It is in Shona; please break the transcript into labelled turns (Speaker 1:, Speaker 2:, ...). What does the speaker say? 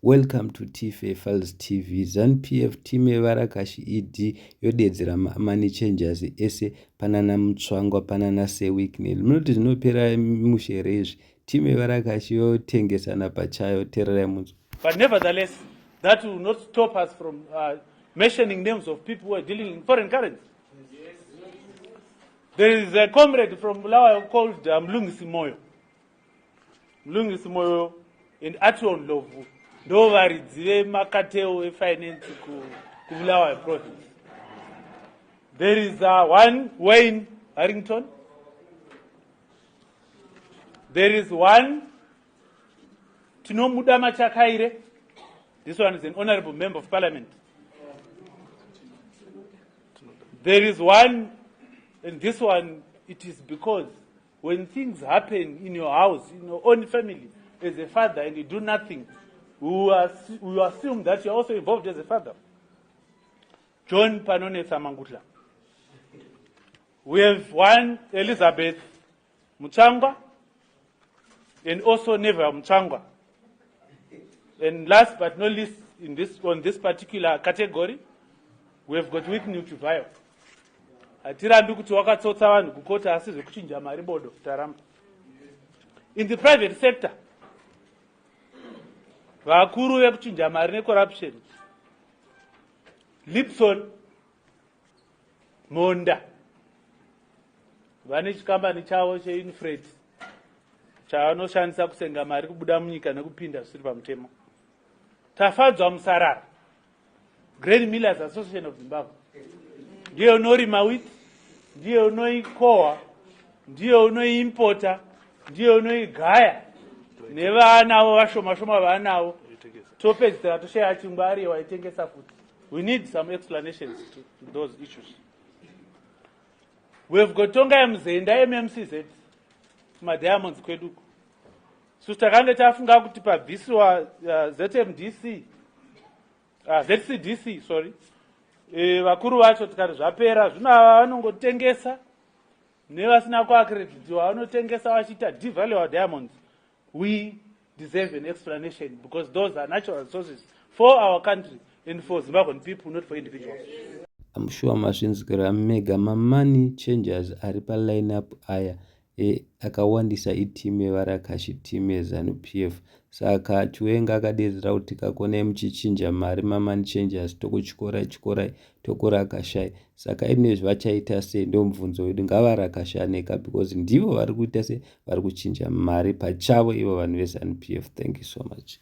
Speaker 1: Welcome to TFA Files TV. Zanu PF team yevarakashi ED yodedzera money changers ese panana Mutsvangwa panana Sir Wicknell. Munoti zvinopera mushe here izvi? Team yevarakashi yotengesana pachayo tererai munzwa.
Speaker 2: But nevertheless, that will not stop us from mentioning names of people who are dealing in foreign currency. There is a comrade from Bulawayo called Mlungisi Moyo. Mlungisi Moyo and Ation Ndlovu ndo varidzi vemacartel efinance kuBulawayo province. There is one Wayne Harrington. There is one Tinomuda Machakaire. This one is an honorable member of parliament. There is one, and this one, it is because when things happen in your house, in your own family, as a father, and you do nothing, we assume that you're also involved as a father. John Panonetsa Mangutla. We have one Elizabeth Mutsvangwa and also Neville Mutsvangwa. And last but not least, on this particular category, we have got Wicknell Chivayo. Hatirambi kuti wakatsotsa vanhu kukota, asi zvekuchinja mari bodo, taramba. In the private sector, vakuru vekuchinja mari necorruption, Lipson Monda, vane chikambani chavo cheInfreight chavanoshandisa kusenga mari kubuda munyika nekupinda zvisiri pamutemo. Tafadzwa Musarara, Grain Millers Association of Zimbabwe, ndiye unorima wheat, ndiye unoikohwa, ndiye unoiimpota, ndiye unoigaya nevanavo vashoma shoma vaanavo. Topedzisira toshaya chingwa, ariye waitengesa futi. We need some explanations to those issues. We've got Tongai Muzenda, MMCZ, kumadiamonds kweduko. Susu takange tafunga kuti pabvisiwa ZMDC, ZCDC, sorry, vakuru vacho, tikati zvapera zvino. Ava vanongotengesa nevasina kuaccreditiwa, vanotengesa vachiita devalue diamonds. We deserve an explanation because those are natural resources for our country and for Zimbabwean people, not for individuals.
Speaker 1: I'm sure mazvinzwira mega. Mamoney changers ari paline up aya akawandisa iteam yevarakashi, team yeZanu PF. Saka Chiwenga akadedzera kuti kakonai muchichinja mari, mamoney changers, tokutyora tyorai, tokurakashai. Saka inezvi vachaita sei? Ndo mubvunzo wedu. Ngavarakashaneka because ndivo vari kuita se vari kuchinja mari pachavo ivo vanhu veZanu PF. Thank you so much.